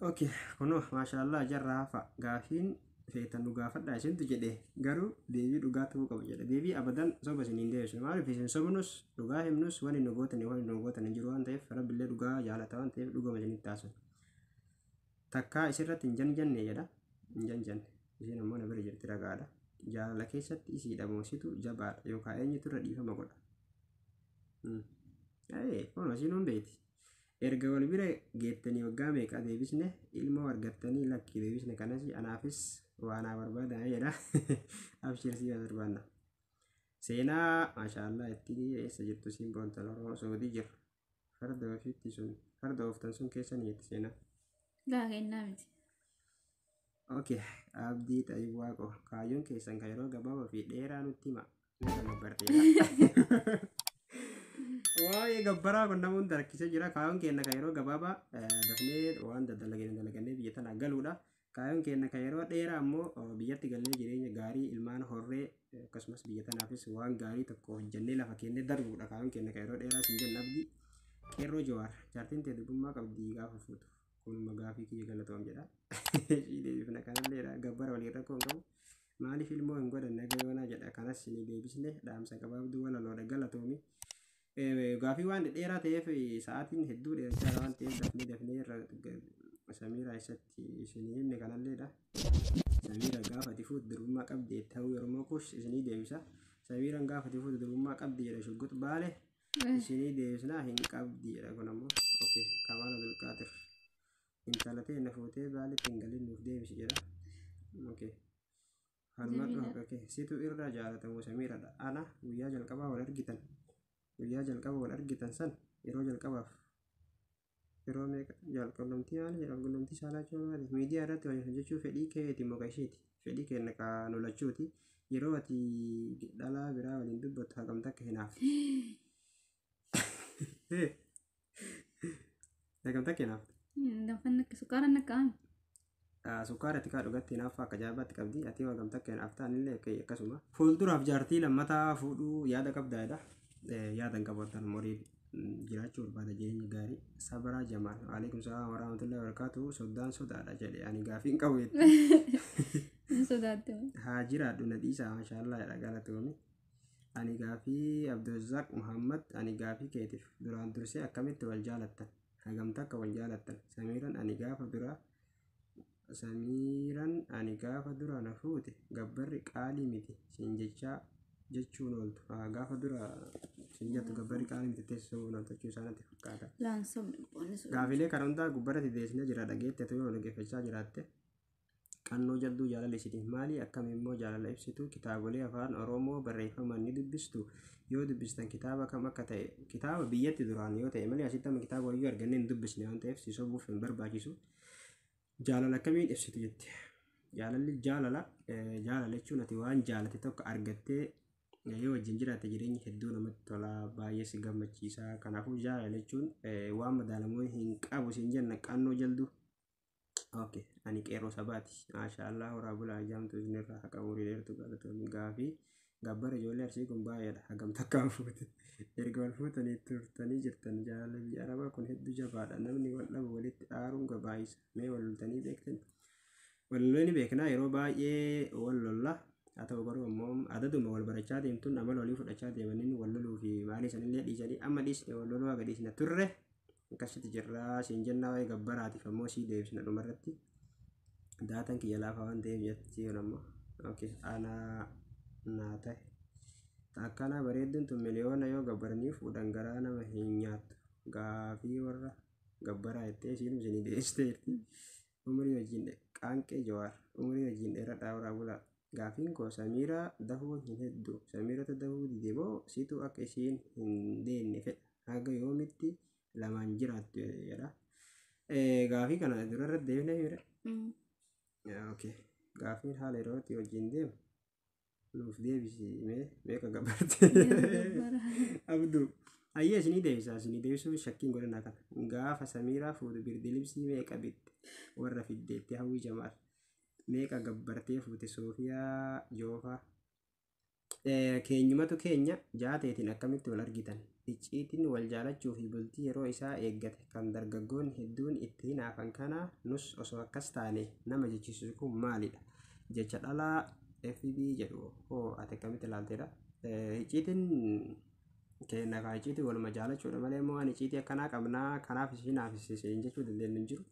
Okay, kunoo maashaallah jarra hafa gaafiin feetan nu gaafadha isintu jedhe garuu deebii dhugaa ta'uu qabu jedha. Deebii abadan soba isin hin deebisu. Maaliif isin sobnus dhugaa himnus wani nu gootan wani nu gootan hin jiru waan ta'eef rabbillee dhugaa jaalata waan ta'eef dhugama isinitti haasofna. Takkaa isirratti hin janjanne jedha. Hin janjanne. Isheen ammoo na bira jirti ragaadha. Jaalala keessatti isiidha moo situ jabaadha yookaan eenyutu irra dhiifama godha. Kun isiin beeti. Erga wal bira geettanii waggaa meeqa deebisne ilmoo argattanii lakki deebisne kanas anaafis waa naa barbaadan jedha. Abshir si barbaanna. Seenaa maashaallah itti eessa jirtu siin boontan Oromoo Saudii jira. Farda ofiitti sun farda ooftan sun keessa ni jetti seenaa. Laa kennaa miti. Okay, Abdii Xayyib Waaqoo kaayyoon keessan kan yeroo gabaabaa fi dheeraa nutti hima. Nama gabbarteedha. Waa'ee gabbaraa kun nama hunda rakkisee jira. Kaayyoon keenya kan yeroo gabaabaa dafnee waan daddalaganii dalagannee biyya tana galuudha. Kaayyoon keenya kan yeroo dheeraa ammoo biyyatti gallee jireenya gaarii ilmaan horree akkasumas biyya tanaafis waan gaarii tokko hojjennee lafa kennee darbuudha. Kaayyoon keenya kan yeroo dheeraa siin jenna Abdii. Qeerroo Jawaar jaartiin tee durbummaa qabdii gaafa fuutu. Kunuma gaafii kiyya galatoom jedha. Ishii deebifna kanallee gabbara waliin rakkoo hin qabu. Maaliif ilmoo hin godhanne aga yoonaa jedha. Kanas ni deebisne dhaamsa gabaabduu walaloodha galatoomi. Gaafii waan dheeraa ta'eef sa'aatiin hedduu dheerachaa waan ta'eef dafnee dafnee irra Samiiraa isatti isinii himne kanalleedha. Samiira gaafa ati fuutu durbummaa qabdi ta'uu yeroo kush isinii deebisa. Samiiraan gaafa ati fuutu durbummaa qabdi jedha shuggut baale isinii deebisnaa hin qabdi jedha kun ammoo. Okay, Kamaal Abdulqaadir. Intala ta'e na fuutee baaletti hin galin nuuf deebisi jedha. Okay. Falmadhu haqa kee situ irra jaalatamu Samiiradha. Ana guyyaa jalqabaa wal argitan. Guyyaa jalqaba wal argitan san yeroo jalqabaaf yeroo meeqa jalqabamtii maali jalqabamtii saalaa jechuun maali miidiyaa irratti waliin hojjechuu fedhii keeti moo isheeti fedhii keenya kan lolachuuti yeroo ati dhalaa biraa waliin dubbattu hagam takka hinaafte. Hagam takka hinaafte. Danfanni akka sukkaara akka aanu. Sukkaara ati kaa dhugatti hinaaffaa akka ajaa'ibaatti qabdi ati hagam takka hinaafta anillee akkasuma. Fuulduraaf jaartii lammataa fuudhuu yaada qabdaadha. Yaada hin qabu akkan umurii jiraachuu barbaada jireenya gaarii. Sabraa Jamaal. Waalaikum salaam warahmatullahi wabarakatuh. Soddaan sodaadha jedhe ani gaafii hin qabu jette. Hin sodaatte. Haa jiraadhu na dhiisaa maashaallah jedha galatoomi. Ani gaafii Abdulrazak Muhammad ani gaafii keetiif duraan dursee akkamitti wal jaalattan hagam takka wal jaalattan Samiiran ani gaafa duraa Samiiran ani gaafa dura na fuute gabbarri qaalii miti siin jechaa jechuun ooltu. Gaafa dura siin jettu gabbarri qaalii miti teessoo ooltu jechuu isaanitti fakkaata. Laan sobni boonni sun. Gaafilee kana hundaa gubbarratti deebisnee jira dhageette tu yoo dhaggeeffachaa jiraatte. Qannoo Jalduu jaalala isiniif maali? Akkam immoo jaalala ibsitu? Kitaabolee afaan Oromoo barreeffaman ni dubbistu? Yoo dubbistan kitaaba kam akka ta'e, kitaaba biyyatti duraan yoo ta'e malee asitti amma kitaaba wayyuu argannee hin dubbisne waan ta'eef si sobuuf hin barbaachisu. Jaalala akkamiin ibsitu jette? Jaalalli jaalala, jaalala jechuun ati waan jaalate tokko argattee yoo wajjin jiraatte jireenyi hedduu namatti tola, baay'ee si gammachiisa. Kanaafuu jaalala jechuun waan madaalamuu hin qabu siin jenna Qannoo Jalduu. Okay, ani qeerroo sabaati. Maasha Allah, horaa bulaa, jaamtu isinirraa haqa, umurii dheertuu, galatoomii. Gaafii gabbara ijoollee Arsii kun baay'eedha. Hagam takkaan fuute? Erga wal fuutanii turtanii jirtan. Jaalala biyya Arabaa kun hedduu jabaadha. Namni wal dhabu walitti aaruun gabaayisa. Mee wal loltanii beektan? Wal lollee ni beekna, yeroo baay'ee wal lolla. Haa ta'u garuu ammoo adaduma wal barachaa deemtuun amala walii fudhachaa deemaniin wal loluu fi maalii sanillee dhiisanii amma dhiisne, wal loluu haga dhiisne turre akkasitti jirraa siin jennaa. Waa'ee gabbaraatiif ammoo sii deebisna dhumarratti. Daataan kiyya laafaa waan ta'eef jetti kun ammoo. Okay, anaa naa ta'e. Akkanaa bareedduun tun miliyoona yoo gabbaranii fuudhan garaa nama hin nyaattu. Gaafii warra gabbaraa jettee isiin isinii deebisteerti. Umurii wajjin Qaanqee Jawaar, umurii wajjin dheeradhaa, horaa bulaa. Gaafiin koo Samiiraa dahuu hin hedduu. Samiiratu dahuu dide moo situ akka isiin hin deenne fedha? Haga yoomitti lamaan jiraattu jedha. Gaafii kana durarra deebinee jira. Okay. Gaafiin haala yerootti wajjin deemu nuuf deebisi, mee meeqa gabbarte? Abduu. Ayyee, isinii deebisa, isinii deebisuuf shakkiin godhanaa kana. Gaafa Samiiraa fuutu birdilibsii meeqa bitte warra fiddeetti? Hawwii Jamaal. Meeqa gabbartee fuute Soofiyaa Joofaa? Keenyumatu keenya jaateetiin akkamitti wal argitan? Icciitiin wal jaalachuu fi bultii yeroo isaa eeggate kan dargaggoonni hedduun itti hinaafan kana nus osoo akkas taane nama jechisiisu kun maalidha? Jecha dhalaa FB jedhu hoo ati akkamitti ilaaltedha? Icciitiin keenya kaa icciitii waluma jaalachuudha malee immoo waan icciitii akkanaa qabnaa kanaaf isin hinaafisiise jechuu dandeenyu hin jiru.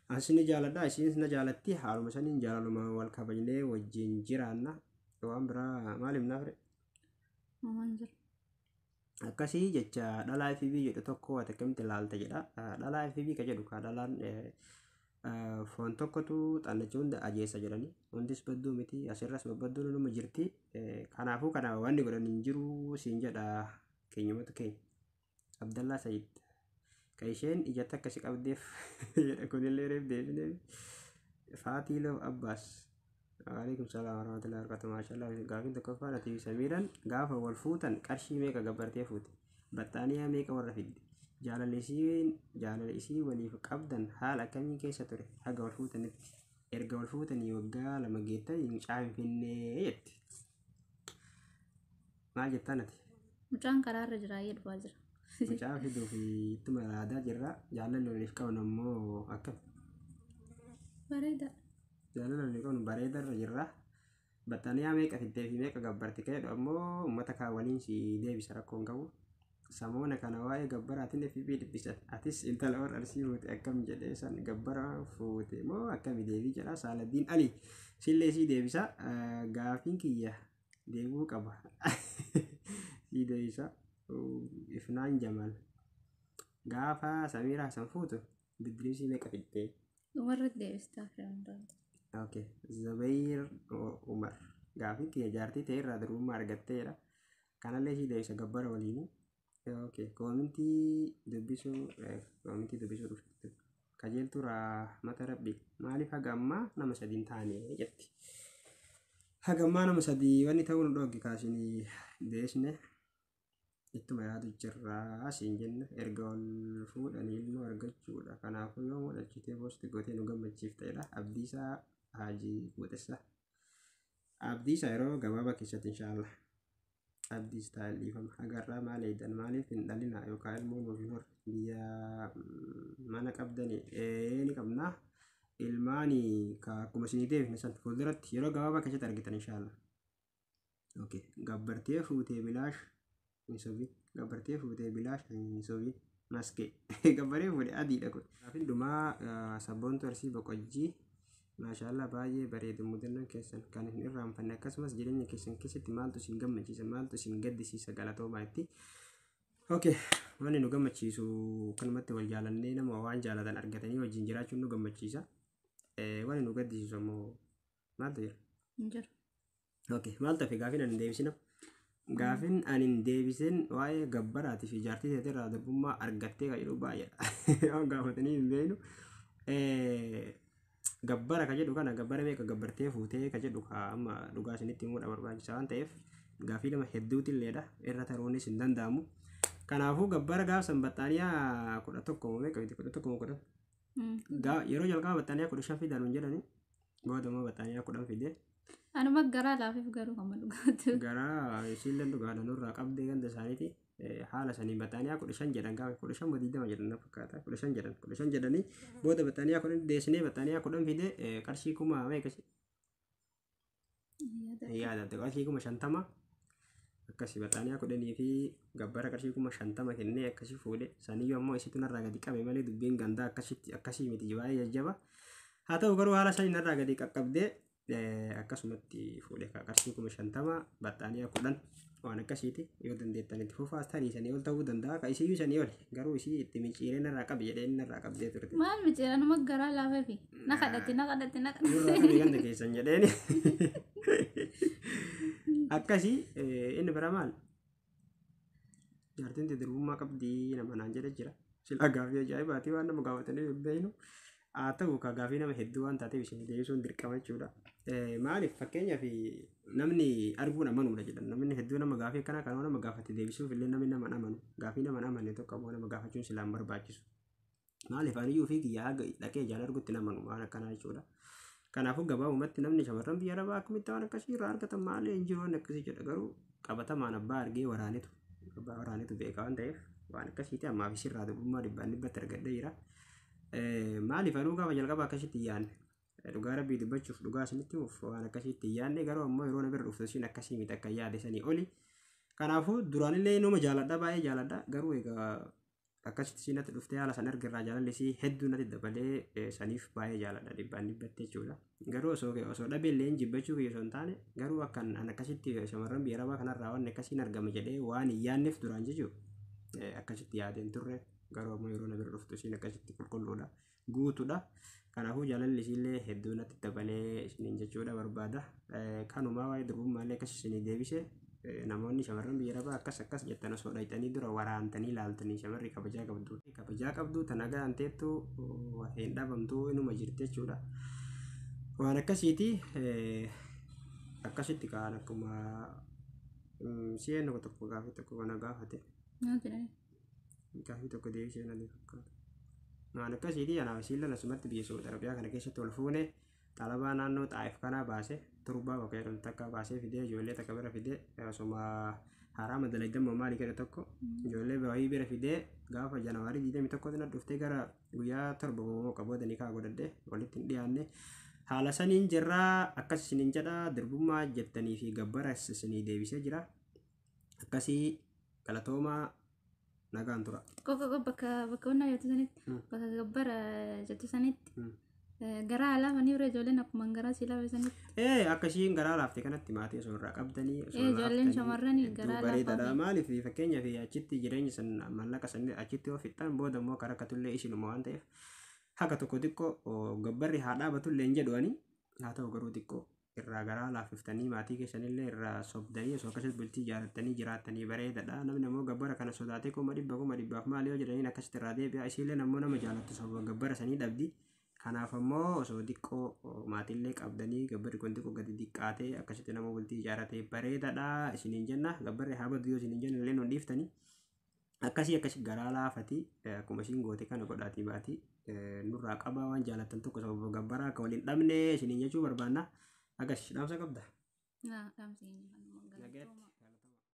Ani ni jaaladha, isinis na jaalatti, haaluma saniin jaalaluma wal kabajnee wajjin jiraanna. Waan biraa maaliif naaf ree? Mamaan jira. Akkasii jecha dhalaa FB jedhu tokko ati akkamitti ilaalta jedha. Dhalaa FB ka jedhu ka dhalaan foon tokkotu xannacha hunda ajeessa jedhani. Hundis badduu miti, asirras babbadduun numa jirti. Kanaafuu kana wanni godhan hin jiru siin jedha keenyumatu keenya. Abdallaa Sayid. Ka isheen ijatti akkasi qabdeef jedha, kunillee reef deebinee. Faatii Loof Abbaas. Waalaikum salaam warahmatullahi wabarakatuh. Maashaallah, gaafiin tokkoffaan ati Samiiraan gaafa wal fuutan qarshii meeqa gabbartee fuute? Baxxaaniyaa meeqa warra fidde? Jaalala isiin jaalala isii waliif qabdan haala akkamii keessa ture haga wal fuutanitti? Erga wal fuutanii waggaa 2 geettanii mucaa hin finnee jetti. Maal jettaan ati? Mucaan karaarra jira, ayyee dhufaa jira. Mucaa fiduuf ittuma yaadaa jirra. Jaalalli waliif qabnu ammoo akkam? Bareeda. Jaalala waliif qabnu bareedarra jirra. Baxxaniyaa meeqa fiddee fi meeqa gabbarte ka'edhu ammoo uummata kaan waliin si deebisa, rakkoo hin qabu. Samoona kana waa'ee gabbaraatiin FB dhiphisan. Atis intala warra Arsii fuute akkam jedhee san gabbara fuute moo akkami deebii jedha Saaladdiin Ali. Sillee sii deebisa. Gaafiin kiyya deebi'uu qaba. Sii deebisa. Ifnaan Jamal. Gaafa Samiiraa Hasan fuutu biddilibsii meeqa fiddee? Dhumarratti deebistaa fi hundaa. Okay. Zabayir Umar. Gaafiin kiyya jaartii ta'e irraa durbummaa argatteedha. Kanallee sii deebisa gabbara waliini. Okay. Koomintii dubbisuu dhufte. Qajeeltuu rahmata Rabbi. Maaliif haga ammaa nama sadi hin taane jetti. Haga ammaa nama sadii wanni ta'uu nu dhoogge kaasinii deesne. Ittuma yaadu jirraa siin jenna, erga wal fuudhanii ilmoo argachuudha. Kanaafuu yoo mul'achitee post gootee nu gammachiiftedha. Abdiisaa Haajii Guutessa. Abdiisaa yeroo gabaabaa keessatti inshaallah. Abdiis taa'el dhiifama. Agarraa maal eeydan, maaliif hin dhalina yookaan ilmoo nuuf hin horre, biyya mana qabdani? Ee, ni qabna. Ilmaani ka akkuma isinii deebifne san fuulduratti yeroo gabaabaa keessatti argitan inshaallah. Okay. Gabbartee fuutee bilaash hin sobin. Gabbartee fuutee bilaash hin sobin. Maskee. Gabbaree fuudhe adiidha kun. Gaafin dhumaa sabboontu Arsii Boqojjii. Maashaallah, baay'ee bareedu mudannoon keessan kan hin irraanfanne, akkasumas jireenya keessan keessatti maaltu isin gammachiisa, maaltu isin gaddisiisa? Galatoomaa itti. Okay, wanni nu gammachiisu kanumatti wal jaalannee nama waan jaalatan argatanii wajjin jiraachuun nu gammachiisa. Waan nu gaddisiisu ammoo maaltu jira? Hin jiru. Okay, maaltu hafe gaafiin ani hin deebisina? Gaafiin ani hin deebisin waa'ee gabbaraatii fi jaartii teetirraa durbummaa argattee kan jedhu baay'eedha. Waan gaafatanii hin beeknu. Gabbara ka jedhu kana gabbara meeqa gabbartee fuutee ka jedhu ka amma dhugaa isinitti himuudha barbaachisaa waan ta'eef gaafii nama hedduutilleedha irra taruunis hin danda'amu. Kanaafuu gabbara gaaf san baxxaaniyaa 11 meeqa miti 11 moo 10? Yeroo jalqaba baxxaaniyaa 15 fidaa nuun jedhani booda immoo baxxaaniyaa 10 fide. Anuma garaa laafeef garuu kan dhugaatu. Garaa isiillee dhugaadha nurraa qabdee ganda isaaniiti. Haala saniin baxxaaniyaa 15 jedhan gaafa 15 moo 20 jedhan na fakkaata 15 jedhan 15 jedhanii booda baxxaaniyaa 10 deessinee baxxaaniyaa 10 fide qarshii kuma meeqa yaadatte qarshii 50,000 akkasii baxxaaniyaa 10 fi gabbara qarshii 50,000 kennee akkasii fuudhe saniyyuu ammoo isitu narraa gadi qabe malee dubbiin gandaa akkasitti akkasii miti baay'ee jajjaba haa ta'u garuu haala sanii narraa gadi qaqqabdee akkasumatti fuudhe qarshii 50,000 baxxaaniyaa 10 waan akkasiiti yoo dandeettan itti fufaa tarii sanii ol ta'uu danda'a ka isiyyuu sanii ol garuu isii itti micciiree narraa qabi jedhee narraa qabdee turte. Maal micciira anuma garaa laafeefi na kadhatti na kadhatti na kadhatti. Nurraa qabi ganda keessan jedheeni. Akkasii inni bira maal jaartiin durbummaa qabdii nama naan jedhe jira. Silaa gaafii ajaa'ibaati waan nama gaafatanii hin beeknu. Haa ta'u ka gaafii nama hedduu waan taateef isin deebisuun dirqama jechuudha. Maaliif fakkeenyaaf namni arguun amanuudha jedhan namni hedduu nama gaafii akkanaa kana nama gaafate deebisuuf illee namni nama hin amanu gaafii nama hin amanne tokko ammoo nama gaafachuun silaa hin barbaachisu. Maaliif aniyyuu ofii kiyyaa haga dhaqee ijaan argutti hin amanu waan akkanaa jechuudha. Kanaafuu gabaabumatti namni shamarran biyya arabaa akkamitti waan akkasii irraa argatan maali hin jiru waan akkasii jedha garuu qabatamaan abbaa argee waraanetu abbaa waraanetu beeka waan ta'eef waan akkasiiti ammaaf isirraa durbummaa dhibbaan dhibbatti argadhee jira. Maaliif anuu gaafa jalqaba akkasitti hin yaadne dhugaa rabbii dubbachuuf dhugaa isinitti himuuf waan akkasitti hin yaadne garuu ammoo yeroo na bira dhuftu isiin akkasii miti akka yaade sanii oli. Kanaafuu duraanillee numa jaaladha baay'ee jaaladha garuu egaa akkasitti isiin natti dhuftee haala san argirraa jaalalli isii hedduu natti dabalee saniif baay'ee jaaladha dhibbaan dhibbatti jechuudha. Garuu osoo dhabee illee jibbachuu kiyya osoo hin taane garuu akkan an akkasitti shamarran biyya arabaa kanarraa waan akkasiin argama jedhee waan hin yaadneef duraan jechuudha. Akkasitti yaadeen turre garuu ammoo yeroo na bira dhuftu isiin akkasitti qulqulluudha guutuudha. Kanaafuu jaalalli isiillee hedduu natti dabalee isiniin jechuudha barbaada. Kanumaa waa'ee durbummaallee akkas isinii deebise. Namoonni shamarran biyya arabaa akkas akkas jettan osoo dhayxanii dura waraantanii ilaaltanii shamarri kabajaa qabdu. Kabajaa qabdu tana gahan teettu hin dhabamtu inuma jirti jechuudha. Waan akkasiiti akkasitti kaan akkuma si'een tokko gaafii tokko kana gaafate. Gaafii tokko deebisee natti fakkaata. Waan akkasiiti anaaf isiin asumatti biyya Saudi Arabiyaa kana keessatti wal fuune xalabaa naannoo Xaayif kanaa baase turbaa bakka jedhamtu takka baasee fidee ijoollee takka bira fidee osuma haraama dalagdammoo maali jedhu tokko ijoollee wayii bira fidee gaafa Janawaarii 21 na dhuftee gara guyyaa 7 moo qabooda nikaa godhadhe walitti hin dhiyaanne. Haala saniin jirraa akkas isiniin jedha durbummaa jettanii fi gabbara isinii deebisee jira. Akkasii galatoomaa nagaan tura. Qofa qofa bakka bakka onnaa jettu sanitti bakka gabbara jettu sanitti garaa laafanii bira ijoolleen akkuma garaa si laafe sanitti. Akka ishiin garaa laafte kanatti maatii osoo irraa qabdanii osoo Ijoolleen shamarranii garaa bareedaadha. Maaliif fakkeenyaaf achitti jireenya san maallaqa san achitti yoo fixxan booda immoo karaa akkatullee ishinuma waan ta'eef haga tokko xiqqoo gabbarri haa dhaabatullee hin jedhu ani haa ta'u garuu xiqqoo irraa garaa laaffiftanii maatii keessanillee irraa sobdanii osoo akkasitti bultii ijaarrattanii jiraattanii bareedaadha. Namni ammoo gabbara kana sodaatee 100,000 100,000 maali yoo jedhaniin akkasitti irraa deebi'a. Isiillee ammoo nama jaalattu soba gabbara sanii dhabdi. Kanaaf ammoo osoo xiqqoo maatiillee qabdanii gabbarri kun xiqqoo gadi xiqqaatee akkasitti nama bultii ijaarratee bareedaadha isiniin jenna. Gabbarri haa badu yoo isiniin jenna illee nuun dhiiftanii. Akkasii akkasi garaa laafati akkuma isiin goote kana godhaatii baatii nurraa qabaa waan jaalattan tokko sababa gabbaraa akka waliin dhabne isiniin jechuu barbaanna. Akkas dhaamsa qabda. Dhaamsa hin jiru. Nagaatti.